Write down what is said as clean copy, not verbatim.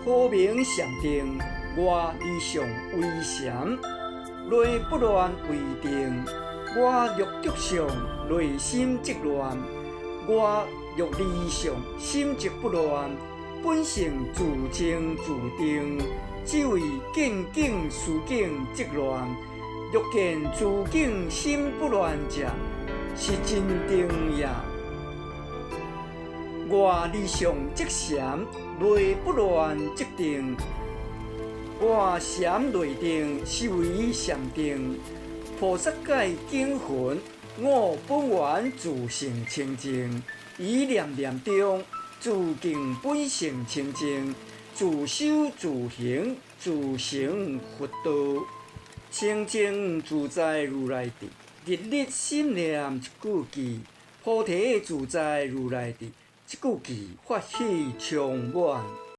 何名禪定？我離相為禪，內不亂為定。我若得相，內心即亂；我若離相，心即不亂。本性自清自定，只為見境思境即亂。若見諸境心不亂者，是真定也。我離相即禪，內不亂即定。我禪內定，是為禪定。菩薩戒經云：我本願自性清淨，於念念中自見本性清淨，自修自行，自成佛道。清淨自在如來智，日日心念一句偈，菩提自在如來智，這句偈法喜充滿。